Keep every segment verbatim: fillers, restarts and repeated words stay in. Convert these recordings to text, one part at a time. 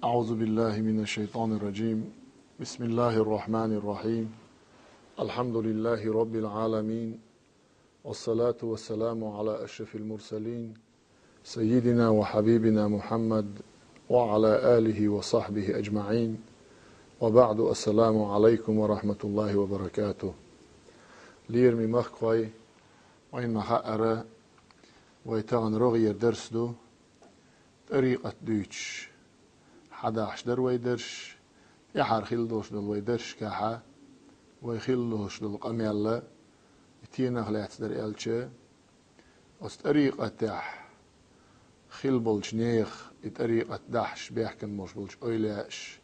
أعوذ بالله من الشيطان الرجيم. بسم الله الرحمن الرحيم. الحمد لله رب العالمين. والصلاة والسلام على أشرف المرسلين سيدنا وحبيبنا محمد وعلى آله وصحبه أجمعين. وبعد، السلام عليكم ورحمة الله وبركاته. Лераме махкахой, вайна ма хаъара, вай тахана рогӀера дарс ду, тӀарикъат дуьйцуш, хьадахьаш дара вай дарсаш, тӀаьхьара хила долуш долу вай дарсашкахьа, вай хила долуш долу къамел а, и тенах лаьцна дара аьлча, оцу тӀарикъатехь хила болчу нехан, и тӀарикъат дахьаш баьхкина болуш болчу эвлаяаш,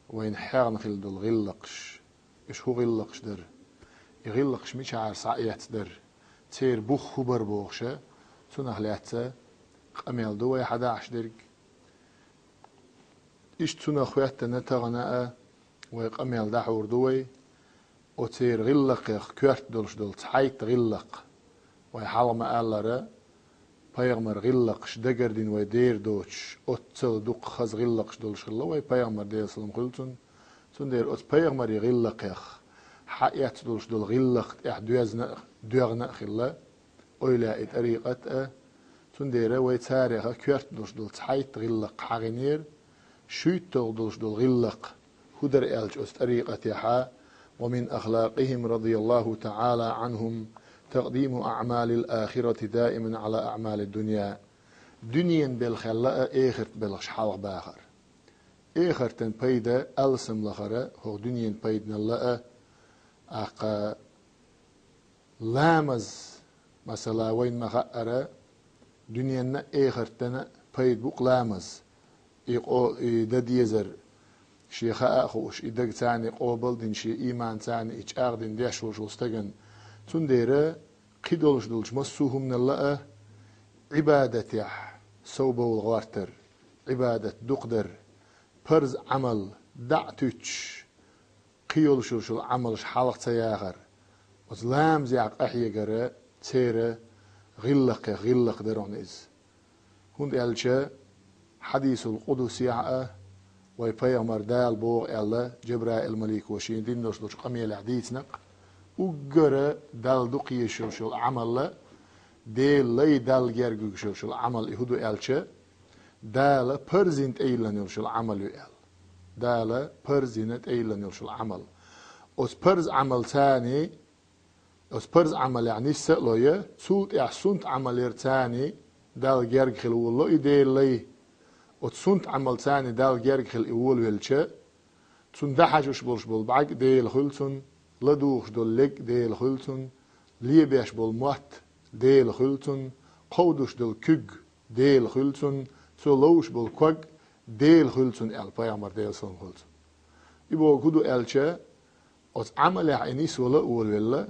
вайна хьехна хила долу гӀиллакхаш, уьш хӀун гӀиллакхаш дара, и гӀиллакхаш мичахьара схьаэцна дара, церан бух хӀун бара бохуша, цунах лаьцна къамел ду вай хьадахьаш дерг. Иштта цунах хӀоьттина тахана а вай къамел дӀахьур ду вай, оцеран гӀиллакхех коьрта долуш долу цхьайтта гӀиллакх, вай хьалха ма-аллара, пайхамар гӀиллакхаш дагардина вай дера доцуш, оццул дукха хаза гӀиллакхаш долуш хилла вай пайхамар, Делан салам хуьлу цунна. Цундела оцу пайхамаран гӀиллакхех хьаэцна долуш долу гӀиллакх тӀехь доьзна а, доьгӀна а хилла эвлаяийн тӀарикъат а. Цундела вай царех коьрта долуш долу цхьайтта гӀиллакх хьахийнера, шуьйтталгӀа долуш долу гӀиллакх хӀун дара аьлча оцу тӀарикъатехьа: ومن أخلاقهم رضي الله تعالى عنهم تقديم أعمال الآخرة دائما على أعمال الدنيا. Дуьненан белхалла а, эхартан белхаш хьалха бахар. Эхартан пайда алсам лахара хӀокху дуьненан пайданал а, тӀаккха ламаз, масала, вайна ма-хаъара, дуьненна а, эхартана а пайда бу-кх ламаз. И къо-, и дан дезар, шен хаа а хууш, и дага царна къобал а дина, шен ийман царна и чӀагӀдина деш волуш волу стагана. Цундела кхидолуш долчу массо а хӀуманал а, Ӏибадатехь совбовла гӀортар, Ӏибадат дукха дар, парз Ӏамал дӀа а туьттуш, кхин йолуш йолуш йолу Ӏамалш хьалха ца яхар, оцу ламазехь къахьегара церан гӀиллакхех гӀиллакх дара хьуна иза. ХӀунда аьлча хьадисул къудсехь а вай пайхамар Дала боху аьлла, Жабраил малико шена дина долуш долчу къамелехь дийцина-кх, уггара Далла дукха езаш йолуш йолу Ӏамал а, Делан лай Далла герга вуьгуш йолуш йолу Ӏамал и хӀун ду аьлча, Дала парз йина тӀейиллина йолуш йолу Ӏамал ю аьлла. Дала парз йина тӀейиллина йолуш йолу Ӏамал. Оцу парз Ӏамал царний, оцу парз Ӏамалехь нисса а лой, цул тӀаьхьа сунт Ӏамал яр царний Далла герга хила волало и Делан лай. Оцу сунт Ӏамал царний Далла герга хила и волавелча, цунна дӀахьажош болуш болу бӀаьрг Дела хуьлу цунна, ладугӀуш долу лерг Дела хуьлу цунна, лебеш болу мотт Дела хуьлу цунна, кховдуш долу куьг Дела хуьлу цунна, цо ловш болу ког Дела хуьлу цунна аьлла, пайхамар, Делан салам хуьлу цунна. И боху хӀун ду аьлча, оцу Ӏамалехь и нисвала а волавелла,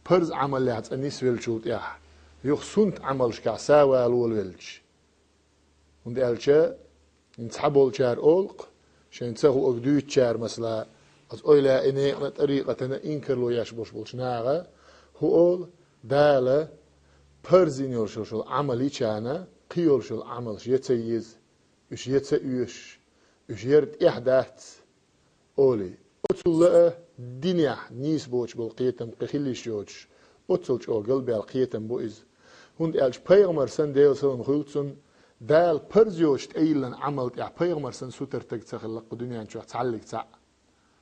парз Ӏамалехь цкъа нисвеллачул тӀаьхьа, юха сунт Ӏамалшкахь са а вала волавелча. ХӀунда аьлча хӀинца цхьаболчара олу-кх, шайна ца хуург дуьйцучара, масала, оцу эвлаяийн некъан а, тӀарикъатан а инкарло еш болуш болчу наха, хӀун олу, Дала парз йина йолуш йолу Ӏамал йича, кхин йолуш йолу Ӏамалш я ца еза, уьш я ца оьшуш, уьш яра тӀехь дац, олий. Оцул а динехь нийса боцуш болу кхетам кхин хила йиш йоцуш, оццул чӀогӀа галбаьлла кхетам бу иза. ХӀунда аьлча пайхамар санна, Делан салам хуьлу цунна, Дала парз йоцуш тӀейиллина Ӏамал тӀехь пайхамар санна сутара стаг ца хилла кху дуьнен чохь цхьаллиг цхьаъ.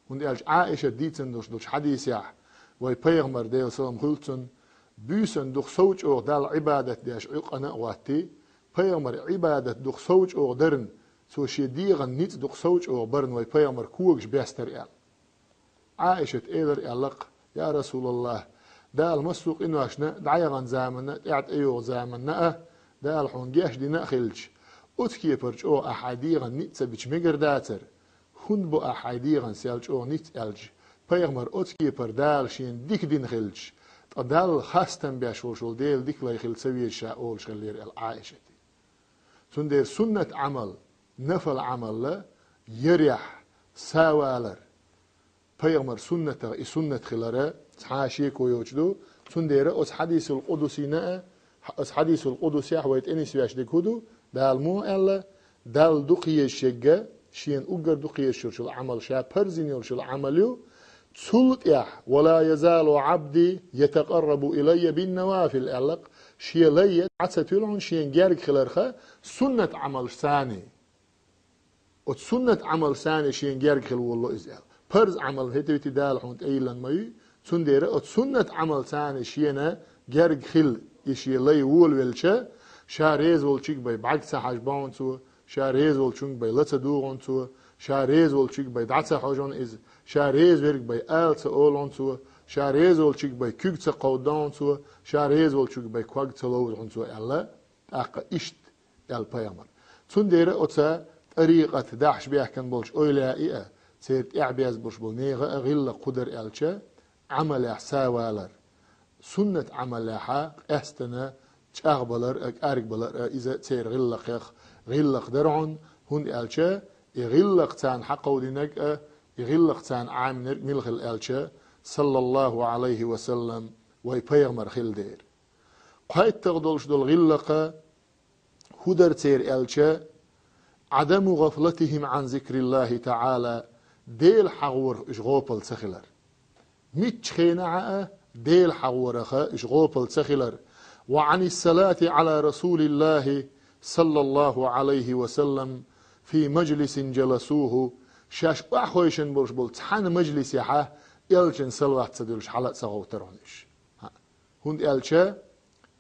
ХӀунда аьлча Ӏаишат дийцина долуш долчу хьадисехь, вай пайхамар, Делан салам хуьлу цунна, буьйсанна дукха сов чӀогӀа Далла Ӏибадат деш Ӏуьйкъана а гӀоттий, пайхамар Ӏибадат дукха сов чӀогӀа дарна, цо шен дегӀан ницкъ дукха сов чӀогӀа барна вай пайхамар когаш бестара аьлла. Ӏаишат элира аьлла-кх: «Я Расулаллах, Дала массо а къиношна, дӀаяханчу заманна а, тӀаьхьа тӀейогӀучу заманна а, Дала хьуна геч дина а хилча, оцу кепара чӀогӀа ахь хьайн дегӀан ницкъ ца бича мегар дацара. ХӀунда бо ахь хьайн дегӀан сел чӀогӀа ницкъ аьлча, пайхамар оцу кепара Дала шена дика дина хилча, ткъа Далла хастам беш волуш волу Делан дика лай хила ца веза ша», олуш хиллера аьлла Ӏаишате. Цундела суннат Ӏамал, нафал Ӏамал ярехь са а валар, пайхамар суннатах и суннат хилара цхьа а шеко йоцуш ду. Цундела оцу хьадисул къудсина а, оцу хьадисул къудсехь вай тӀенисвеш дерг хӀун ду? Дала муха аьлла: «Далла дукха езаш ерг а, шена уггар дукха езаш йолчул Ӏамал, ша парз йина йолчул Ӏамал ю, цул тӀехьа: «Ва ла язалу Ӏабди ятакъаррабу илайя бин-навафил», аьлла-кх, шен лай дӀа ца туьллу хьуна шена герга хиларх суннат Ӏамалшца. Оцу суннат Ӏамалшца шена герга хила волало иза аьлла. Парз Ӏамал хӀета-вита Дала хьуна тӀейиллина ма ю, цундела оцу суннат Ӏамалшца шена герга хила и шен лай волавелча, ша реза волчуьнга бен бӀаьрг ца хьажабо хьуна цо, ша реза волчуьнга бен ла ца дугӀу хьуна цо, ша реза волчуьнга бен дӀа ца хьожу хьуна иза, ша реза верг бен ала ца олу хьуна цо, ша реза волчуьнга бен куьг ца кховдадо хьуна цо, ша реза волчуьнга бен ког ца ловзу хьуна цо аьлла, тӀаккха иштта аьлла пайхамар. Цундела оцу тӀарикъат дахьаш баьхкина болчу эвлаяийн а, церан тӀаьхьа безбуш болу нехан а гӀиллакх хӀун дара аьлча, Ӏамалехь сов алар. Суннат Ӏамалехь къаьстина чӀагӀбалар а, кӀаргбалар а, иза церан гӀиллакхех гӀиллакх дара хьуна, хӀунда аьлча и гӀиллакх царна хьакховдийнарг а, и гӀиллакх царна Ӏамийнарг мила хилла аьлча, саллаллаху Ӏалайхи ва саллам, вай пайхамар хилла дера. КхойттагӀа долуш долу гӀиллакх хӀун дара церан аьлча, Ӏадаму гӀафлатихим Ӏан зикриллахи таӀала, Дела хьахорах уьш гӀопал ца хилар. Миччу хенахь а Дела хьахорах уьш гӀопал ца хилар. Ва Ӏанис салати Ӏала расулиллахи саллаллаху Ӏалайхи ва саллам фи мажлисин джаласуху, шаьш охьахевшина болуш болу цхьана мажлисехь а элчанна салават ца дуьллуш хьала а ца гӀовттара хьуна уьш. ХӀунда аьлча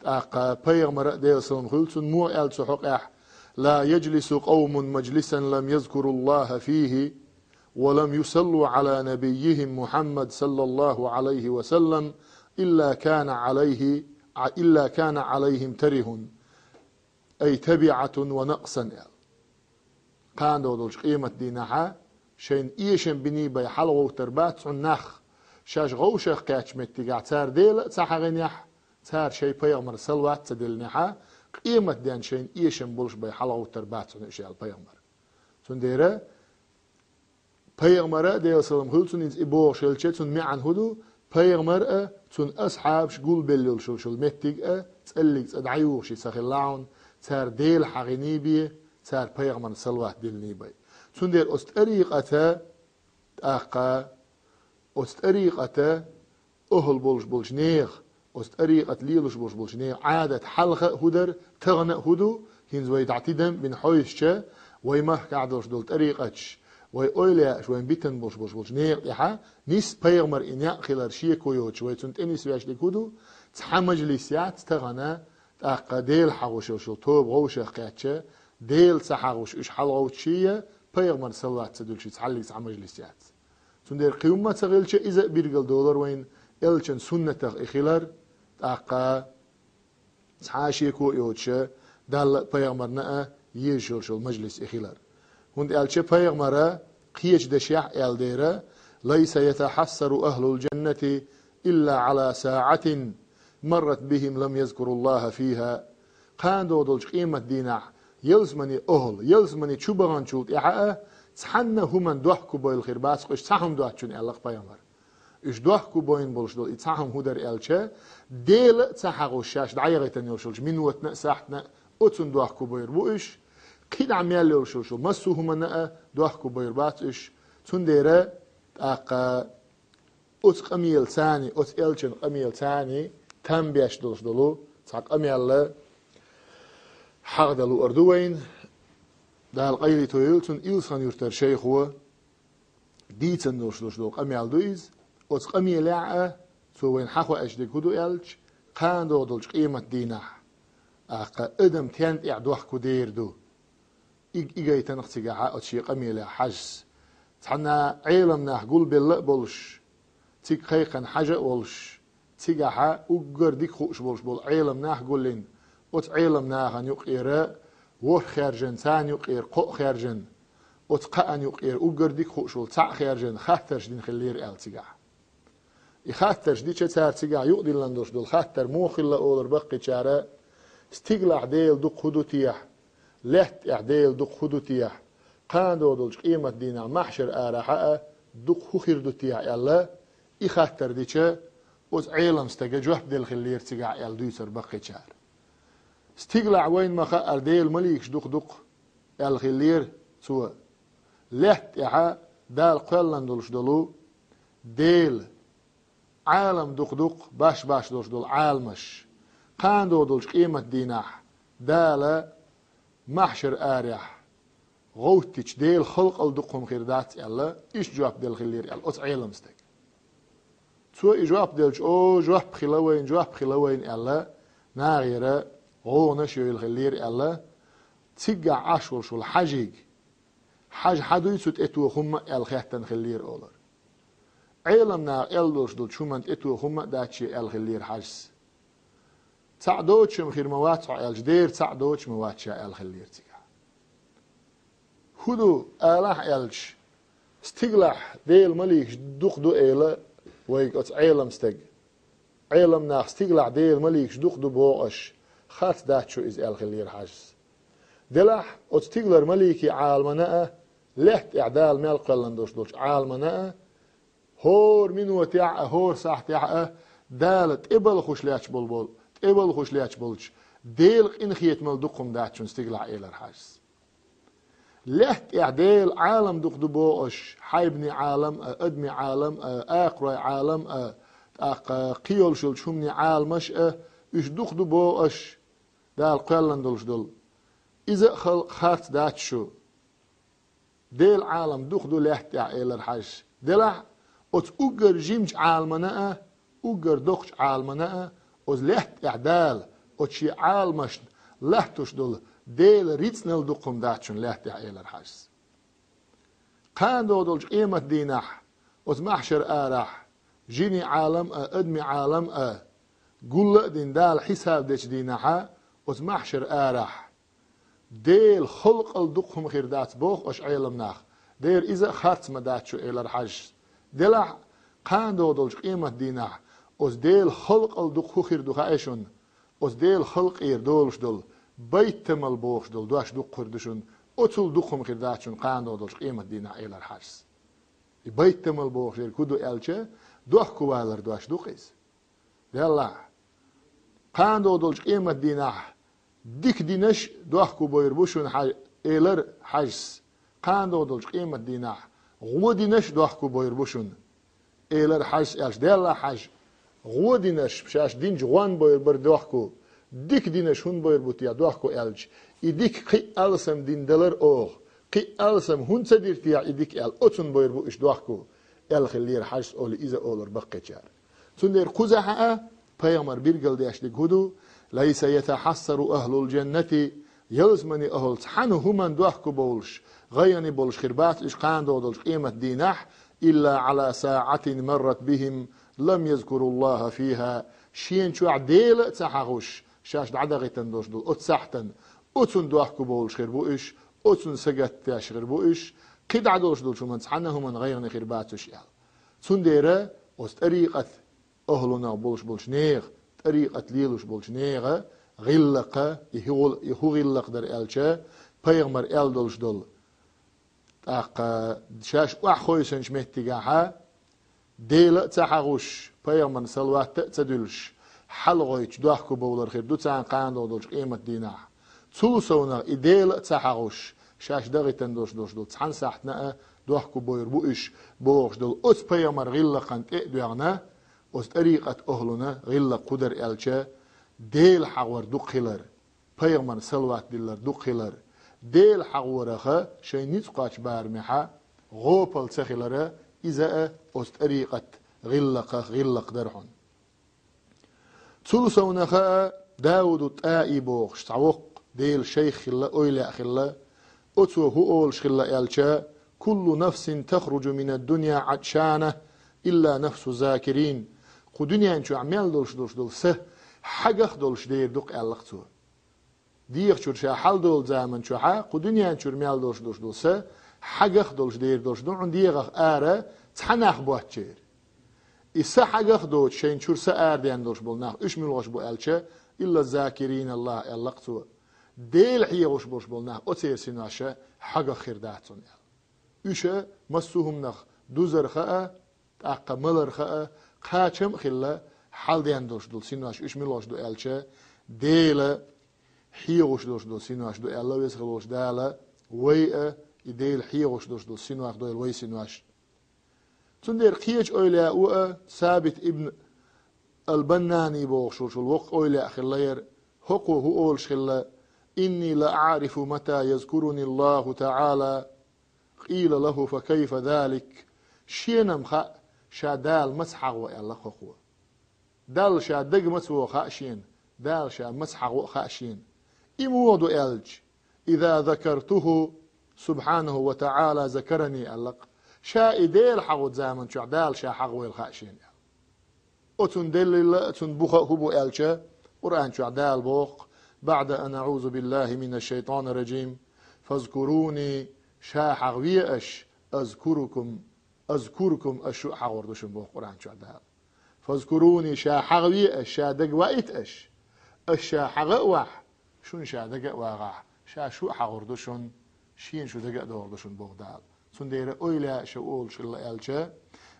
тӀаккха пайхамара а, Делан салам хуьлу цунна, муха аьлла цу хьокъехь: «Ла яджлису къавмун маджлисан лам язкуруллаха фихи ва лам юсаллу Ӏала набиййихим Мухьаммад саллаллаху Ӏалайхи ва саллам илла кана Ӏалайхи, илла кана Ӏалайхим тарихун, ай табиӀатун ва накъсан», аьлла. Кхана догӀу долчу къематдийнахь шайна эшам биний бен хьалагӀовттар бац цунна нах, шаьш гӀовшах кхаьччу меттигехь цара Дела а ца хьахийнехь, цара шайн пайхамар салават а ца диллинехь, къематден шайна эшам болуш бен хьалагӀовттар бац цунна уьш аьлла пайхамар. Цундела пайхамара а, Делан салам хуьлу цунна, иза и бохуш хилча, цунна маьӀна хӀун ду? Пайхамар а, цунна асхьабаш гулбелла йолуш йолу меттиг а цӀаллиг цӀа дӀаюхуш ца хилла хьуна, цара Дела хьахийний бен, цара пайхамарна салават диллиний бен. Цундела оцу тӀарикъата, тӀаккха оцу тӀарикъата охӀла болуш болчу нехан, оцу тӀарикъат лелош болуш болчу нехан Ӏадат хьалха а хӀун дара, тахана а хӀун ду, хӀинца вай дӀа тидам а бина хьовсуча, вай махкахь долуш долу тӀарикъаташ, вай эвлаяаш, вайн битина болуш болуш болчу нехан тӀехь а, нийса пайхамар и некъ хилар шеко йоцуш, вай цунна тӀе нисвеш дерг хӀун ду, цхьа мажлис яц тахана, тӀаккха Дела хьахош йолуш йолу тоба гӀовшах кхаьчча, Дела ца хьахош уьш хьалагӀовттуш я, пайхамарна салават ца дуьллуш цхьаллиг цхьа мажлис яц. Цундела кхин хӀумма а ца хилча, иза а билгалдолура вайна, элчан суннатах и хилар, тӀаккха цхьа а шеко а йоцуша, Далла а, пайхамарна а езаш йолуш йолу мажлис и хилар. ХӀунда аьлча пайхамара кхечу дашехь а аьлла дера: «Лайса ятахьассару ахлул джаннати илла Ӏала саӀатин маррат бихим лам язкуруллаха фиха». Кхана догӀу долчу къематдийнахь ялсамане охӀла, ялсамане чу баханчул тӀаьхьа а цхьанна а хӀуманна дохко бойла хир бац-кх уьш цхьа хӀума доцчунна, аьлла-кх пайхамар. Уьш дохко бойна болуш долу и цхьа хӀума хӀун дара аьлча, Дела а ца хьахош шаьш дӀаяхийтина йолуш йолчу минотана а, сахьтана а оцунна дохко бойр бу уьш, кхидӀа мел йолуш йолчу массо а хӀуманна а дохко бойр бац уьш. Цундела тӀаккха оцу къамелаца, оцу элчан къамелаца там беш долуш долу цхьа къамел хьахадала луур ду вайна. Дала къайле тойийла цунна, Илсхан-Юьртара шайхо дийцина долуш долуш долу къамел ду иза. Оцу къамелехь а цо вайна хьахоуьйтуш дерг хӀун ду аьлча, кхана догӀу долчу къематдийнахь, тӀаккха адам стенна тӀехь дохко дер ду. И, и гайтина-кх цигахь оцу шен къамелехь хьажас. Цхьана Ӏелам нах гулбелла а болуш, цига кхайкхина хьажа а волуш, цигахь уггар дика хууш болуш болу Ӏелам нах гулйина, оцу Ӏелам нахана юккъера ворхӀ хаьржина, царна юккъера кхоъ хаьржина, оцу кхаанна юккъера уггар дика хууш волу цхьаъ хаьржина, хаттарш дина хиллера аьлла цигахь. И хаттарш дича, цара цигахь юкъадиллина долуш долу хаттар муха хилла олура баккхийчара: стигалахь Дела дукха хӀун ду техьа, лаьтта тӀехь Дела дукха хӀун ду техьа, кхана догӀу долчу къематдийнахь махьшар арахьа а дукха хӀун хир ду техьа аьлла, и хаттар дича, оцу Ӏелам стага жоп делла хиллера цигахь аьлла дуьйцура баккхийчара. Стигалахь вайна ма-хаъара Делан маликаш дукха ду-кх аьлла хиллера цо. Лаьтта тӀехьа Дала кхоьллина долуш долу Дела Ӏалам дукха дукха баш-баш долуш долу Ӏаламаш. Кхана догӀу долчу къемат дийнахь Дала маьхьшар арахь гӀовттича Дела халкъал дукха хӀума хир дац аьлла, иштта жоп делла хиллера аьлла оцу Ӏелам стага. Цо и жоп делча, о, жоп хила вайна, жоп хила вайна аьлла, нахера гӀовгӀанаш йойла хиллера аьлла, циггахь Ӏаш волуш волу хьаьжига, хьажа, хьан дуй цу тӀе тоха хӀума аьлла хаьттина хиллера олура. Ӏелам наха аьлла долуш долчу хӀуманна тӀе тоха хӀума а дац шен аьлла хиллера хьажас. Цхьаъ доцуш-м хир ма вац хьо аьлча, дера цхьаъ доцуш ма вац ша аьлла хиллера цигахь. ХӀун ду алахь аьлча, стигалахь Делан маликаш дукха ду эла вайга оцу Ӏелам стага. Ӏелам нах стигалахь Делан маликаш дукха ду боху аша, харц дац шу иза аьлла хиллера хьажас. Делахь оцу стигалара маликийн Ӏаламана а, лаьтта тӀехь Дала мел кхоьллина долуш долчу Ӏаламана а, хӀора минотехь а, хӀора сахьтехь а Дала тӀебалхуш лаьтташ болу, болу, тӀебалхуш лаьтташ болчу Делан къинхетамал дукха хӀума дац шуна стигалахь элара хьажас. Лаьтта тӀехь Делан Ӏалам дукха ду боху аша, хьайбанийн Ӏалам а, адамийн Ӏалам а, акхаройн Ӏалам а, тӀаккха кхин йолуш йолчу хӀуманийн Ӏаламаш а, уьш дукха ду боху аша, Дала кхоьллина долуш долу. Иза а халкъ харц дац шу. Делан Ӏалам дукха ду лаьтта тӀехь элара хьажас. Делахь оцу уггар жимачу Ӏаламана а, уггар доккхачу Ӏаламана а, оцу лаьтта тӀехь Дала оцу шен Ӏаламашна латтош долу Делан рицкъанал дукха хӀума дац шуна лаьтта тӀехь элара хьажас. Кхана догӀу долчу къемат дийнахь, оцу маьхьшар арахь, жинийн Ӏалам а, адамийн Ӏалам а, гулла а дина Дала хьисаб дечу дийнахьа, оцу маьхьшар арахь, Делан халкъал дукха хӀума хир дац боху аша Ӏелам нах. Дера иза а харц ма дац шу элара хьажас. Делахь кхана догӀу долчу къемат дийнахь, оцу Делан халкъал дукха хӀун хир ду хаьий шуна? Оцу Делан халкъера долуш долу, байтамал бохуш долу дош дукха хир ду шуна, оцул дукха хӀума хир дац шуна кхана догӀу долчу къемат дийнахь элара хьажас. И байтамал бохуш ерг хӀун ду аьлча, дохковалар дош ду-кх иза. Делахь, кхана догӀу долчу къемат дийнахь дика динаш дохко бойр бу шуна хьа-, элар хьажас. Кхана догӀу долчу къемат дийнахь гӀо динаш дохко бойр бу шуна. Элар хьажас аьлча, Делла хьажа, гӀо динаш, шаьш динчу гӀон бойр бара дохко, дика динаш хӀун бойр бу те дохко аьлча, и дика кхин а алсам дина далар оха, кхин а алсам хӀунда ца дира те и дика аьлла, оцун бойр бу уьш дохко, аьлла хиллера хьажас олий иза олура баккхийчара. Цундела кхузахь а пайхамар билгалдеш дерг хӀун ду: «Лайса ятахьассару ахлул джаннати», ялсаманин ахӀл цхьана хӀуманна дохко бовлуш, гӀайгӀане болуш хир бац уьш кхана догӀу долчу къемат дийнахь, «илла Ӏала саӀатин маррат бихим лам язкуруллаха фиха», шена чохь Дела а ца хьахош, шаьш дӀадахийтина долуш долу оцу сахьтана, оцунна дохко бовлуш хир бу уьш, оцунна сагатдеш хир бу уьш, кхин дӀа долуш долчу хӀуманна цхьана а хӀуманна гӀайгӀане хир бац уьш аьлла. Цундела оцу тӀарикъат ахӀлунах болуш болчу нехан, тӀарикъат лелош болчу нехан гӀиллакха, и хӀу-, и хӀун гӀиллакх дара аьлча, пайхамар аьлла долуш долу. ТӀаккха шаьш охьахойсанчу меттигахьа, Дела а ца хьахош, пайхамарна салават а ца дуьллуш, хьалагӀойтуш дохко бовлар хир ду царна кхана догӀу долчу къемат дийнахь. Цул совнах и Дела а ца хьахош, шаьш дахийтина долуш долуш долу цхьана сахьтана а дохко бойр бу уьш, бохуш долу оцу пайхамар гӀиллакхана тӀе а доьгӀна, оцу тӀарикъат ахӀлуна гӀиллакх хӀун дара аьлча, Дела хьахор дукха хилар, пайхамарна салават диллар дукха хилар, Дела хьахораха шайн ницкъ кхочу барамехьа гӀопал ца хилара, иза а оцу тӀарикъат гӀиллакхах гӀиллакх дара хьуна. Цул совнаха а Дауду ТӀаи бохуш цхьа воккха Делан шайх хилла, ойла а хилла, оцо хӀун олуш хилла аьлча: «Куллу нафсин тахруджу минад-дунья Ӏатшана, илла нафсу закирин». Кху дуьнен чохь мел долуш долуш долу са хьагах долуш дер ду-кх, аьлла-кх цо. ДегӀа чуьра ша хьалдолу заман чохьа кху дуьнен чуьра мел долуш долуш долу са хьагах долуш дер долуш ду хьуна дегӀах ара цхьа нах боццера. И са хьагах доцу шайн чуьра са арадаьнна долуш болу нах уьш муьлхаш бу аьлча, илла закирин Аллах, аьлла-кх цо. Дела хьехош болуш болу нах оцеран синоша хьагах хир дац хьуна аьлла. Уьш массо а хӀуманах дузарха а, тӀаккха маларха а, кхачам а хилла, хьалден долуш долу синош уьш муьлхаш ду аьлча, Дела хьехош долуш долу синош ду аьлла веза хила волчу Дала, вай а и Дела хьехош долуш долу синох дойла вай синош. Цундела кхечу эвлаяъ а, Сабит ибн ал-Баннани бохуш волчул воккха эвлаяъ хилла яра, хӀокхо хӀун олуш хилла: «Инни ла а'рифу мата язкуруни Аллаху та'ала». Къийла лаху: «Фа кайфа залик?» Шена-м хаьа, ша Дала маца хьахаво аьлла хӀокхо. Далла ша дага маца вогӀу хаьа шена, Дала ша маца хьахаво а хаьа шена. И муха ду аьлча: «Иза закартуху субхьанаху ва та'ала закарани», аьлла-кх. Ша и Дела хьахош заман чохь Дала ша хьахавойла хаьа шена аьлла. Оцунна деллал а, цунна буха а хӀун бу аьлча, Къуръан чохь Дала боху: «БаӀда ан аӀузу биллахи минаш шайтанир ражим, фазкуруни», ша хьахаве аша, «азкурукум», «азкурукум», ас шу а хьахор ду шуна боху Къуръан чохь Дала. «Фазкуруни», ша хьахаве аша, ша дага ваийта аша. Ас ша хьаха а вахь, шуна ша дага а вагӀахь, ша шу а хьахор ду шуна, шена шу дага а догӀур ду шуна боху Дала. Цундела эвлаяъ ша олуш хилла аьлча,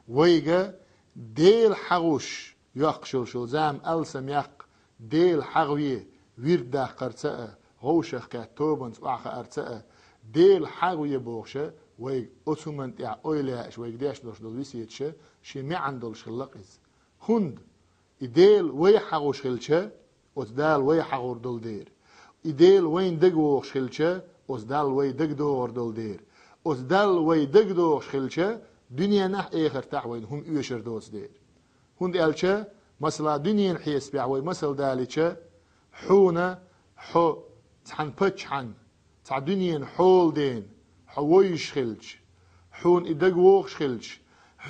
вайга Дела хьахош йоккхуш йолуш йолу зама алсам яккха, Дела хьахаве, вирд даккхарца а, вовшах кхетта тобанца охьахаарца а, Дела хьахаве бохуша, вайга оцу хӀуманна тӀехь эвлаяаша вайга деш долуш долу весеташа шен маьӀна долуш хилла-кх иза. ХӀунда и Дела вай хьахош хилча, оцу Дала вай хьахор долу дера. И Дела вайна дага вогӀуш хилча, оцу Далла вай дага догӀур долу дера. Оцу Далла вай дага догӀуш хилча, дуьненахь а, эхартахь а вайна хӀума оьшур доцу дера. ХӀунда аьлча, масала, дуьненан хьесапехь вай масал далийча, хьуна хьо цхьана паччахьна, цхьа дуьненан хьола дена хьо вевзаш хилча, хьуна и дага вогӀуш хилча,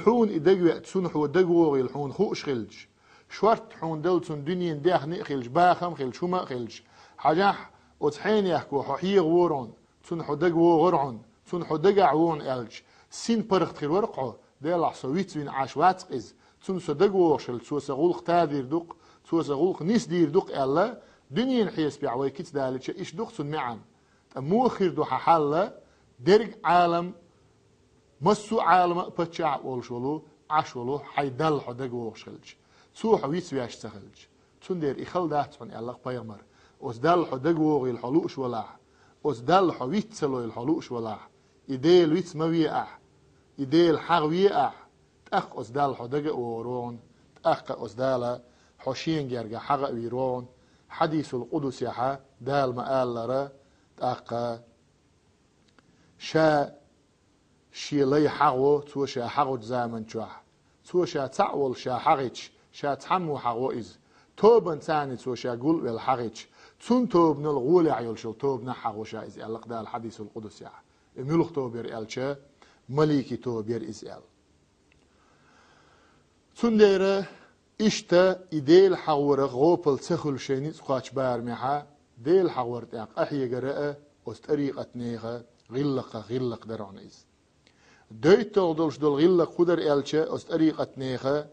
хьуна и дага веа, цунна хьо дага вогӀийла хьуна хууш хилча, шортта хьуна делла цунна дуьненан даьхни а хилча, бахам а хилча, хӀума а хилча, хьажахь, оцу хьенехо хьо хьеха вора хьуна, цунна хьо дага вогӀура хьуна, цунна хьо дагахь ву хьуна аьлча, син паргӀат хир вара-кх хьо, делахь со вицвина Ӏаш вац-кх иза, цунна со дага вогӀуш хилча, цо сан гӀуллакх тадийр ду-кх, цо сан гӀуллакх нисдийр ду-кх аьлла, дуьненан хьесапехь вай кица далийча, иштта ду-кх цунна маьӀна. Ткъа муха хир ду хьан хьал, дерриг Ӏалам, массо а Ӏалама а паччахь а волуш волу, Ӏаш волу хьайн Далла хьо дага вогӀуш хилча, цо хьо вицвеш ца хилча? Цундела и хала дац хьуна аьлла-кх пайхамара. Оцу Далла хьо дага вогӀийла хьо лууш валахь, оцу Далла хьо виц ца лойла хьо лууш валахь, и Дела виц ма ве ахь, и Дела хьахаве ахь, тӀаккха оцу Далла хьо дага а вогӀур ву хьуна, тӀаккха оцу Дала хьо Шена герга хьаха а вийр ву хьуна. Хьадисул къудсехь Дала ма-аллара, тӀаккха Ша Шен лай хьахаво, Цо Ша хьахочу заман чохь. Цо Ша цхьаъ волуш Ша хьахийча, Ша цхьаммо хьахаво иза. Тобанца Цо Ша гул а велла хьахийча, цунна тобанал гӀолехь йолуш йолу тобанахь хьахаво Ша иза аьлла-кх Дала хьадисул къудсехь. И муьлха тоба яра аьлча, маликийн тоба яра иза аьлла. Цундела иштта и Дела хьахорах гӀопал ца хуьлу шайн ницкъ кхочу барамехь, Дела хьахор тӀехь къахьегара а оцу тӀарикъатнехан гӀиллакхах гӀиллакх дара хьуна иза. ДойтагӀа долуш долу гӀиллакх хӀун дара аьлча, оцу тӀарикъатнехан: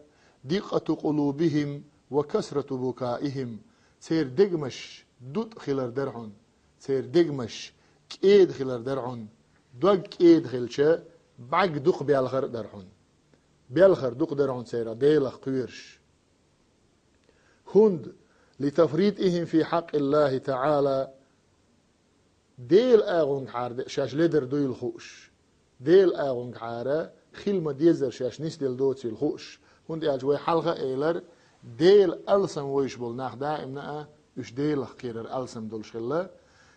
«дикъату къулубихим ва касрату букаихим», церан дегнаш дутӀа хилар дара хьуна, церан дегнаш кӀеда хилар дара хьуна, дог кӀеда хилча, бӀаьрг дукха белхар а дара хьуна. Белхар дукха дара хьуна церан Делах кхоьруш. ХӀунда, «литафритихим фи хьакъиллахи таӀала», Делан агӀонгахьара де-, шаьш ледар дуйла хууш, Делан агӀонгахьара хила ма-деззара шаьш нисделла доцийла хууш. ХӀунда аьлча вай хьалха а элира, Дела алсам вевзаш болу нах даимна а уьш Делах кхерар алсам долуш хилла.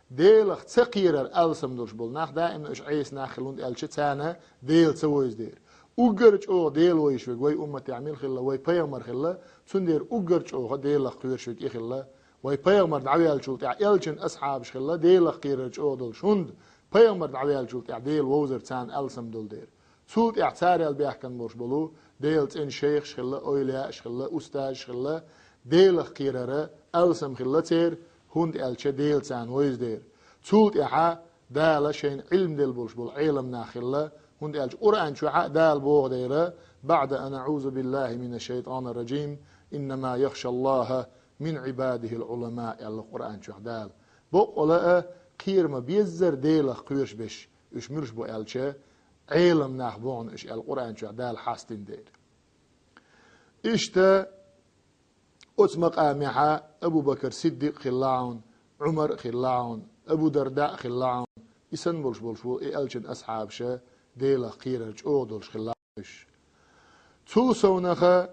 Делах ца кхерар алсам долуш болу нах даимна уьш Ӏеса нах хилла, хӀунда аьлча царна Дела ца вевзадера. Уггар чӀогӀа Дела вевзаш верг вай умматехь мила хилла, вай пайхамар хилла, цундела уггар чӀогӀа Делах кхоьруш верг и хилла. Вай пайхамар дӀаваьллачул тӀаьхьа элчан асхьабаш хилла Делах кхерар чӀогӀа долуш, хӀунда пайхамар дӀаваьллачул тӀаьхьа Дела вовзар царна алсам долу дера. Цул тӀаьхьа царел баьхкина болуш болу Делан цӀена шайхаш хилла, эвлияаш хилла, устазаш хилла, Делах кхерара алсам хилла церан, хӀунда аьлча Дела царна вевзадера. Цул тӀаьхьа Дала шайна Ӏилма делла болуш болу Ӏелам нах хилла, хӀунда аьлча Къуръан чохь а Дала боху дера: «БаӀда ан аӀузу биллахи мина шайтанир ражим, иннама яхшаллаха мин Ӏибадихил Ӏулама», аьлла Къуръан чохь Дала. Боккъала а кхера ма-беззара Делах кхоьруш берш, уьш муьлш бу аьлча, Ӏелам нах бу хьуна уьш аьлла Къуръан чохь Дала хьастина дера. Иштта оцу макъамехь Абу Бакр Сиддикъ хилла хьуна, Ӏумар а хилла хьуна, Абу Дарда а хилла хьуна, И санна болуш болуш бу и аьллачун асхьабаша Делах кхерар чӀогӀа долуш хилла уьш. Цул совнаха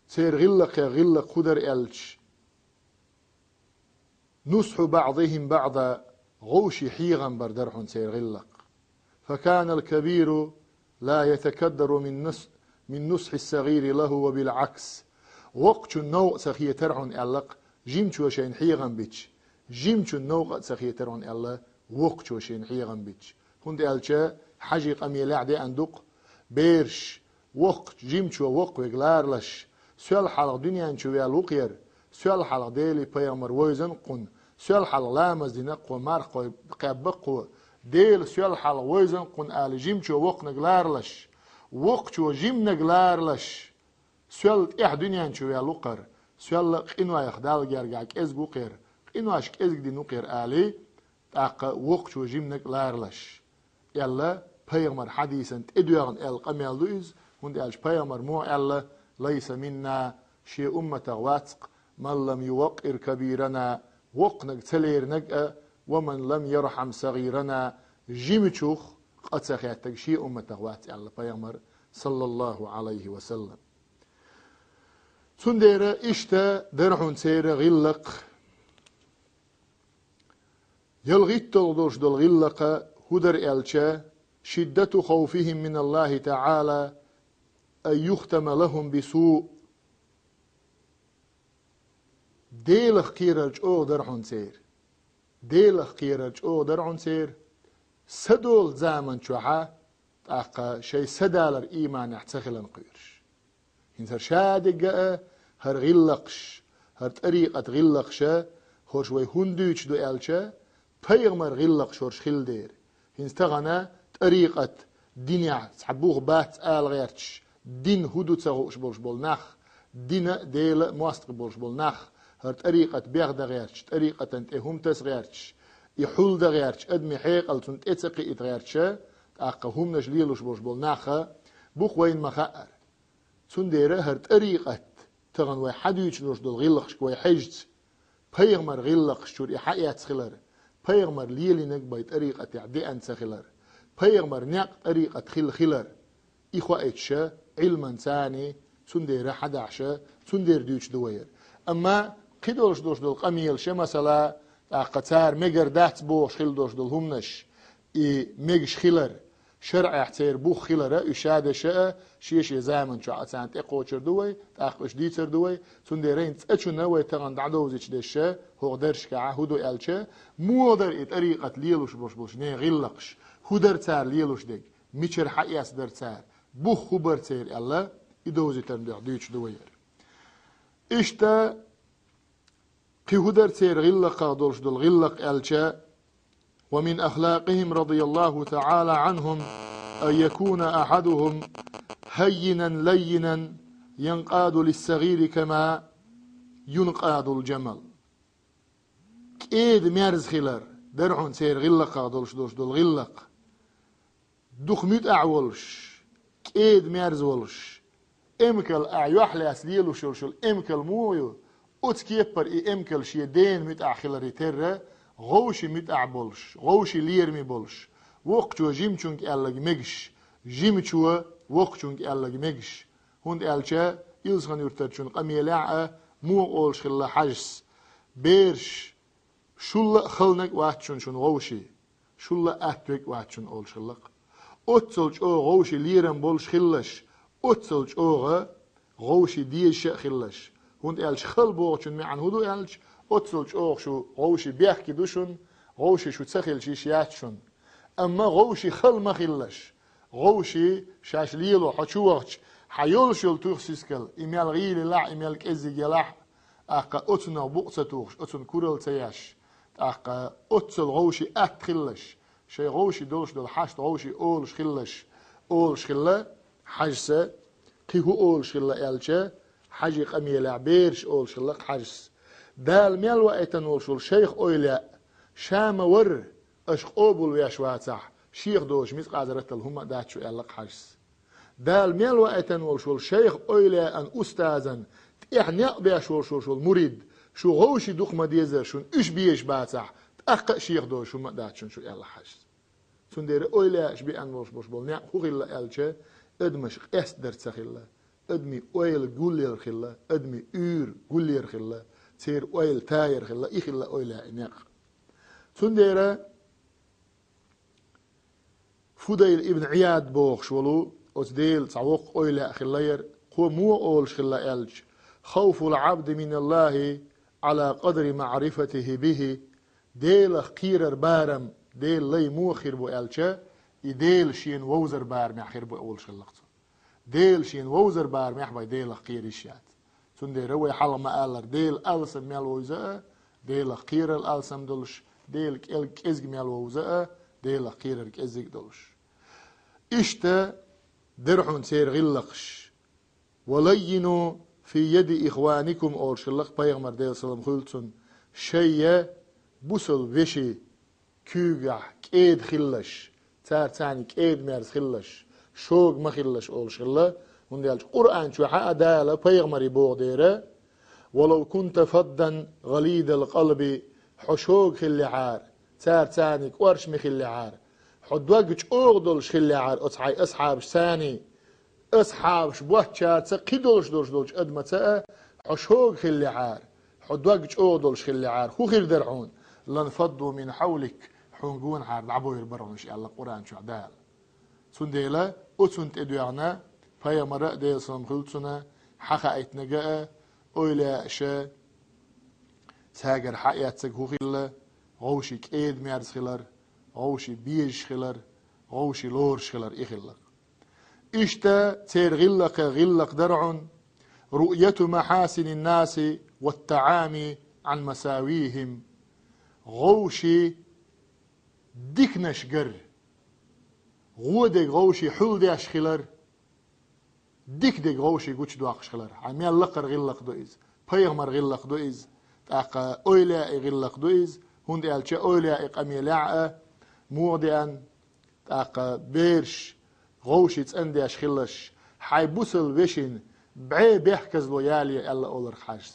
церан гӀиллакхех гӀиллакх хӀун дара аьлча, нусхьу баӀдихим баӀда, гӀовший хьехам бар дара хьуна церан гӀиллакх. Факана аль-кабиру ла ятакаддару мин нас-, мин нусхьи ас-сагӀири лахӀу ва биль-Ӏакс. Воккхачун новкъа ца хетара хьуна аьлла-кх, жимачо шайна хьехам бича, жимачун новкъа а ца хетара хьуна аьлла, воккхачо шайна хьехам бича. ХӀунда аьлча хьажий къамелехь деана ду-кх, бераш, воккхачо, жимачо воккхавега ларалаш, соьлла хьалха дуьнен чу ваьлла ву-кх хӀара, соьлла хьалха Делий пайхамар вевзина-кх кхунна, соьлла хьалха ламаз дина-кх кхо, марха кхо кхаьбна-кх кхо, Дела соьлла хьалха вевзина-кх кхунна ала, жимачо воккханиг ларалаш, воккхачо жиманиг ларалаш, соьлла тӀаьхьа дуьнен чу ваьлла ву-кх хӀара, соьлла къинойх Далла гергахь кӀезиг ву-кх хӀара, къинош кӀезиг дина ву-кх хӀара ала, тӀаккха воккхачо жиманиг ларалаш, аьлла, пайхамаран хьадисана тӀедоьгӀна аьлла къамел ду иза, хӀунда аьлча пайхамара муха аьлла: «Лайса минна», шен умматах вац-кх, «ман лам юваккъир кабирана», воккханиг ца леринарг а, «ва ман лам ярхьам сагӀирана», жимачух къа ца хеттарг шен умматах вац аьлла пайхамара, саллаллахӀу ӀалайхӀи ва саллам. Цундела иштта дара хьуна церан гӀиллакх. ЯлгӀитталгӀа долуш долу гӀиллакх хӀун дара аьлча, шиддату хавфихим мин АллахӀи таӀала ан юхтама лахӀум бисуъ. Делах кхерар чӀогӀа дара хьуна церан. Делах кхерар чӀогӀа дара хьуна церан. Са долу заман чохь а тӀаккха шайн са далар ийманехь ца хиларна кхоьруш. ХӀинца хӀара шадерг а, хӀара гӀиллакхаш, хӀара тӀарикъат гӀиллакхаш а, хӀорш вай хӀунда дуьйцуш ду аьлча, пайхамаран гӀиллакхаш хӀорш хилла дера. ХӀинца тахана тӀарикъат динехь цхьа бух бац ала гӀерташ, дин хӀун ду ца хууш болуш болу нах, дин а, Дела а мостагӀий болуш болу нах, хӀара тӀарикъат беха дан гӀерташ, тӀарикъатана тӀе хӀума таса гӀерташ, и хьулдан гӀерташ, адамийн хьекъал цунна тӀе ца кхиийта гӀерташ, тӀаккха хӀуманаш лелош болуш болу нах а, бух вайна ма хаьара. Цундела хӀара тӀарикъат, тахана вай хьадуьйцуш долуш долу гӀиллакхашка вай хьежча, пайхамаран гӀиллакхаш чуьра и хьаэцна хилар, пайхамара лелийнарг вай тӀарикъатехь деана ца хилар, пайхамаран некъ тӀарикъат хилла хилар, и хоуьйтуш а, Ӏилманца а, цундела хьадахьаш а, цундела дуьйцуш ду вай хӀара. Амма кхидолуш долуш долу къамелаш а, масала, тӀаккха цара мегар дац бохуш хилла долуш долу хӀуманаш, и мегаш хилар, шарӀехь церан бух хилар а, уьш шадерш а, шен-шен заман чохь а царна тӀекхочур ду вай, тӀаккха уьш дийцар ду вай, цундела хӀинца цкъачунна вай тахана дӀадовзуьйтуш дерш а, хӀокху дарсехь хӀун ду аьлча, муха дара и тӀарикъат лелош болуш болчу нехан гӀиллакхаш, хӀун дара цара лелош дерг, мичара хьаэцна дара цара, бух хӀун бара церан аьлла, и довзийтарна дуьхьа дуьйцуш ду вай хӀара. Иштта, кхин хӀун дара церан гӀиллакхах долуш долу гӀиллакх аьлча, ва мин ахлакъихим радияллаху таӀала Ӏанхум ан якуна ахьадухум хӀаййинан лаййинан янкъаду лиссагӀири кама юнкъадул джамал. КӀеда мерза хилар дара хьуна церан гӀиллакхах долуш долуш долу гӀиллакх. Дукха муьтӀахь волуш, кӀеда мерза волуш, эмкал а юьхь лаьцна лелош йолуш йолу эмкал муха ю, оцу кепара и эмкал шен дена муьтӀахь хиларе терра, гӀовший муьтӀахь болуш, гӀовший лераме болуш, воккхачо жимачуьнга аьлларг мегаш, жимачо воккхачуьнга аьлларг мегаш. ХӀунда аьлча Илсхан-Юьртарчун къамелехь а муха олуш хилла хьажас: бераш, шул а халаниг а вац шуна шуна гӀовший, шул а атта верг а вац шуна олуш хилла-кх. Оццул чӀогӀа гӀовший лерам болуш хилалаш, оццул чӀогӀа гӀовший дезаш а хилалаш. ХӀунда аьлча хала бохучун маьӀна хӀун ду аьлча, оццул чӀогӀа шу гӀовший бехке ду шуна, гӀовший шу ца хилча йиш яц шуна. Амма гӀовший хала ма хилалаш. ГӀовший шаьш лело хьо чу вахча, хьан йолуш йолу туьха сискал, и мел гӀийла елахь, и мел кӀеззиг елахь, тӀаккха оцунах букъ ца тухуш, оцунна куралла ца еш, тӀаккха оццул гӀовший атта хилалаш, шайн гӀовший долуш долу хьашт гӀовший олуш хилалаш, олуш хилла хьажас. Кхин хӀун олуш хилла аьлча, хьажий къамелехь бераш олуш хилла-кх хьажас: Дала мел ваийтина волуш волу шайх-эвлаяъ ша ма варра, аша къобалвеш вацахь, шех доцуш мискъазарратал хӀума а дац шу, аьлла-кх хьажас. Дала мел ваийтина волуш волу шайх-эвлаяан, устазан тӀехь некъ беш волуш волуш волу мурид, шу гӀовший дукха ма дезара, шуна уьш безаш бацахь, тӀаккха а шех долуш хӀума а дац шуна шу аьлла хьажа. Цундела ойла а беана волуш болуш болу некъ хӀун хилла аьлча, адамаш къестадар ца хилла, адамийн ойла гулъяр хилла, адамийн уьйр гулъяр хилла, церан ойла таяр хилла, и хилла ойла а некъ. Цундела Фудайл ибн Ӏияд бохуш волу, оцу Делан цхьа воккха ойла а хилла яра, кхо муха олуш хилла аьлча: «Хавфул Ӏабди миналлахи Ӏала къадри маӀрифатихи бихи», Делах кхерар барам, Делан лай муха хир бу аьлча, и Дела шена вовзар барамехь хир бу олуш хилла цо. Дела шена вовзар барамехь вай Делах кхера йиш яц. Цундела вай хьалха ма-аллара, Делан алсам мел вовза а, Делах кхерар алсам долуш, Делан кӀел-, кӀезиг мел вовза а, Делах кхерар кӀеззиг а долуш. Иштта дара хьуна церан гӀиллакхаш. «Ва лаййину фи яди ихваникум», олуш хилла пайхамар, Делан салам хуьлда цунна, шайн бусалба вешин куьйгахь кӀеда хилалаш, цара царна кӀеда-мерза хилалаш, шога ма хилалаш олуш хилла, хӀунда аьлча Къуръан чохь а Дала пайхамаре боху дера: «Валав кунта фаддан гӀалидал къалби», хьо шога хиллехьара, цара царна кӀоршаме хиллехьара, хьо дог чӀогӀа долуш хиллехьара оцу хьайн асхьабаш царна, асхьабаш боцчарца кхидолуш долуш долчу адамаца а хьо шога хиллехьара, хьо дог чӀогӀа долуш хиллехьара, хӀун хир дара хьуна? «Ланфадду мин хьавлик», хьуна гонахьара дӀабойр бара хьуна уьш аьлла Къуръан чохь Дала. Цундела оцунна тӀедоьгӀна пайхамара а, Делан салам хуьлда цунна, хьахаийтинарг а, ойла а аша, цаьргара хьаэцнарг хӀун хилла, вовшийн кӀеда-мерза хилар, вовшийн безаш хилар, вовшийн лоруш хилар и хилла. Иштта церан гӀиллакхех гӀиллакх дара хьуна: «Руъяту махьасинин наси ваттаӀами Ӏан масавихим». Вовшийн диканаш гар, гӀо дерг вовшийн хьулдеш хилар, дика дерг вовшийн гучудоккхуш хилар. Хьайн мел лакхара гӀиллакх ду иза, пайхамар гӀиллакх ду иза, тӀаккха ойла а гӀиллакх ду иза, хӀунда аьлча ойла а къамелехь а муха деана, тӀаккха бераш вовшийн цӀандеш хилалаш, хьайн бусалба вешин бӀе бехказло ялае аьлла олург хьажа.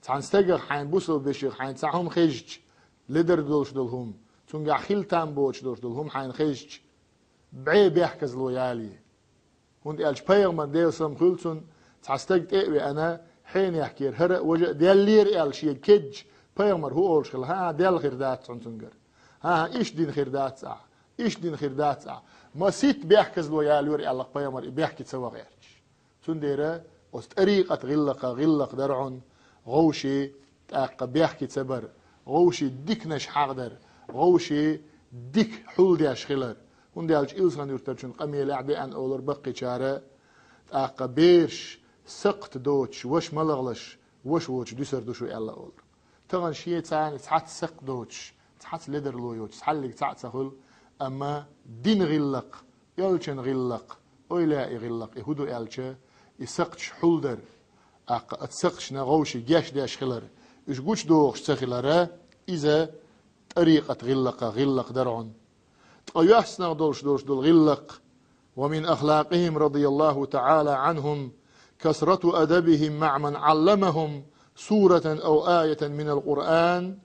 Цхьана стагах хьайн бусалба вешех хьайна цхьа хӀума хезча, ледар долуш долу хӀума, цуьнгахь хила там боцуш долуш долу хӀума хьайна хезча, бӀе бехказло ялае. ХӀунда аьлча пайхамар, Делан салам хуьлда цунна, цхьа стаг тӀе а веана, хьенехкера хӀара а, важа а даьллера аьлла шега кеджа, пайхамар хӀун олуш хилла: «ХӀан-хӀа, даьлла хир дац хьуна цуьнгара. ХӀан-хӀа, иштта дина хир дац ахь, иштта дина хир дац ахь. Ма ситта бехказло ялайора», аьлла пайхамар, и бехке ца ван гӀерташ. Цундела оцу тӀарикъат гӀиллакхех гӀиллакх дара хьуна вовшийн тӀаккха бехке ца бар, вовшийн диканаш хьахадар, вовшийн дика хьулдеш хилар. ХӀунда аьлча Илсхан-Юьртарчун къамелехь деана олура баккхийчара, тӀаккха бераш сакхт доцуш, ваша ма лахалаш, ваша воцуш дуьсур ду шу аьлла олура. Тахана шен царна цхьацца сакхт доцуш, цхьацца ледарло йоцуш, цхьаллиг цхьаъ ца хуьлу, амма динан гӀиллакх, элчан гӀиллакх, ойла а гӀиллакх, и хӀун ду аьлча, и сакхташ хьулдар, тӀаккха оцу сакхташна вовшийн гечдеш хилар, уьш гучудохуш ца хилар, иза тӀарикъат гӀиллакхех гӀиллакх дара хьуна. Ткъа йоьссанах долуш долуш долу гӀиллакх: «Ва мин ахлакъихим радияллаху таӀала Ӏанхум касрату адабихим маӀа ман Ӏалламахум суратан ав аятан минал Къуръан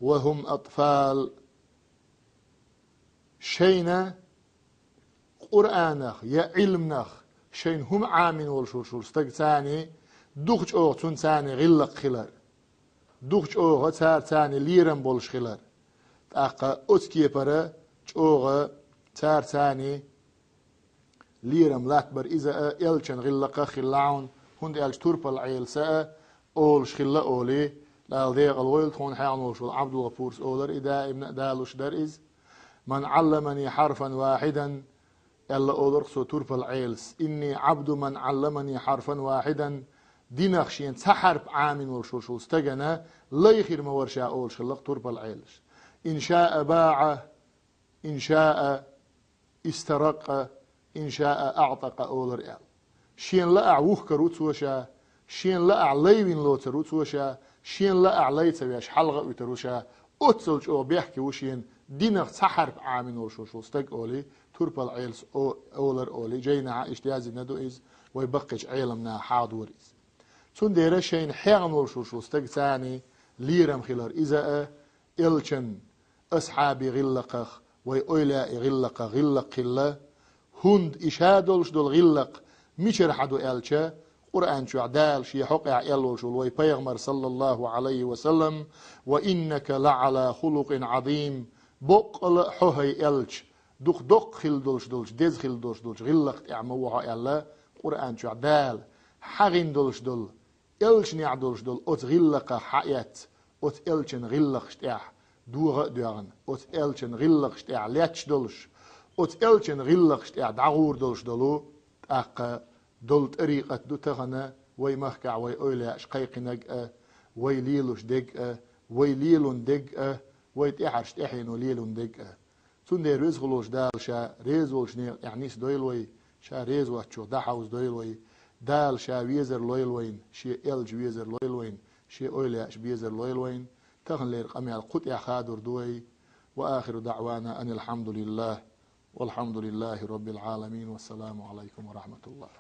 ва хӀум атфал». Шайна Къуръанах я Ӏилманах шайна хӀума Ӏамийна волуш волуш волу стаг царна, дукха чӀогӀа цунна царна гӀиллакх хилар, дукха чӀогӀа цара царна лерам болуш хилар. ТӀаккха оцу кепара чӀогӀа цара царна лерам латтабар иза а элчан гӀиллакхах хилла хьуна, хӀунда аьлча турпал Ӏелас а олуш хилла олий, Дала декъала войла тхуна, хьехна волуш волу Ӏабдулгъапурас олар и, даимна а далуш дара иза: «Ман Ӏалламани хьарфан вахьидан», аьлла олура цо турпал Ӏелас: «Инни Ӏабду ман Ӏалламани хьарфан вахьидан», динах шена цхьа хьарп Ӏамийна волуш волу стагана лай хир ма вара ша олуш хилла турпал Ӏелас. «Ин шаа баӀа, ин шаа истаракъа, ин шаа аӀтакъа», олар аьлла. Шена лаахь вухкар ву цо ша, шена лаахь лай вина лоцур ву цо ша, шена лаахь лай ца веш хьалха а вуьтур ву ша, оццул чӀогӀа бехке ву шена динах цхьа хьарп Ӏамийна волуш волу стаг олий, турпал Ӏелас о-, олар олий, жайнахьа иштта яздина ду иза, вай баккхийчу Ӏеламнаха хьахадора иза. Цундела шайна хьехна волуш волу стаг царна лерам хилар иза а, элчан асхьаби гӀиллакхах, вай ойла и гӀиллакхах гӀиллакх хилла, хӀунда и ша долуш долу гӀиллакх мичара хьа ду аьлча, Къуръан чохь Дала шен хьокъехь аьлла волуш волу вай пайхамар, саллаллаху Ӏалайхи ва саллам: «Ва иннака ла Ӏала хулукъин Ӏазим», боккъала а хьо, хӀай элча, дукха доккха хилла долуш долчу, деза хилла долуш долчу гӀиллакх тӀехь ма ву хьо аьлла, Къуръан чохь Дала хьан гӀин долуш долу, элчанехь долуш долу оцу гӀиллакхах хьаэцна, оцу элчан гӀиллакхаш тӀехь догӀа а доьгӀна, оцу элчан гӀиллакхаш тӀехь летташ долуш, оцу элчан гӀиллакхаш тӀехь дӀагӀур долуш долу, тӀаккха долу тӀарикъат ду тахана вай махкахь вай ойла еш кхайкхинарг а, вай лелош дерг а, вай лелун дерг а, вай тӀаьхьарчу тӀаьхьено лелун дерг а. Цундела Веза волуш Дала Ша реза волчу некъа тӀехь нисдойла вай, Ша реза воцчух дӀахьовзадойла вай. Дала Ша везар лойла вайна, Шен элча везар лойла вайна, Шен ойла еш безар лойла вайна. Таханлера къамел кху тӀехь хадор ду вай. Ва ахиру даъвана анил хьамдулиллах. Валхьамдулиллахи роббил Ӏаламин. Вассаламу Ӏалайкум ва рахматуллах.